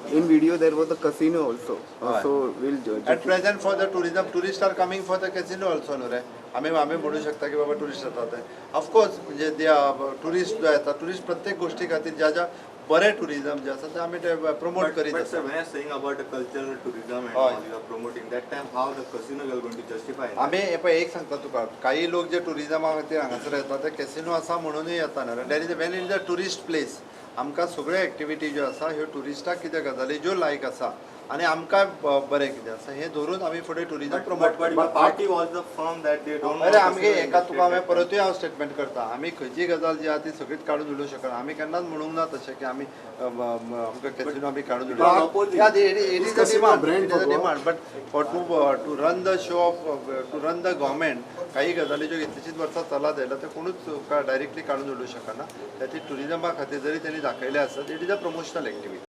In video there was a casino also. हय. So will At present for the tourism, tourist are coming for the casino also न्हू रे. आमी आमी म्हणू शकता की बाबा टुरिस्ट येता ते. ऑफकोर्स, म्हणजे टुरिस्ट जो येता, टुरिस्ट प्रत्येक गोष्टी खातीर ज्या ज्या बरें टुरिझम जे आसा ते आमी ते प्रमोट करीत But आसा. sir, when you are saying about the cultural tourism and हय. all you are promoting, that time how the casino you are going to justify that? आमी हे पळय, एक सांगता तुका, काही लोक जे टुरिजमा खातीर हांगासर येता ते कॅसिनो आसा म्हणूनय येता न्हू. There is when is a tourist place, आमकां सगळ्यो एक्टिविटी ज्यो आसा ह्यो टुरिस्टाक कितें गजाली ज्यो लायक आसा आनी आमकां बरें कितें आसा हें धरून आमी फुडें tourism promote But your party was the firm that they don't अरे want आमगे casino in एका the तुका हांवें state that time. परतूय हांव स्टेटमेंट करता, आमी खंयची गजाल जी आहा ती सगळीच काडून उडोवंक शकना. आमी केन्नाच म्हणूंक ना तशें की आमी आमकां कॅसिनो आमी काडून It was opposing. It is a casino demand, brand it is a for Goa? Demand, but for to run the show of to run the government, काही गजाली ज्यो कितलींशींच वर्सां चलत आयल्या त्यो कोणूच डायरेक्टली काडून उडोवंक शकना. त्या टुरिजमा खातीर जरी त्यांनी दाखयलें आसत, it is a promotional activity.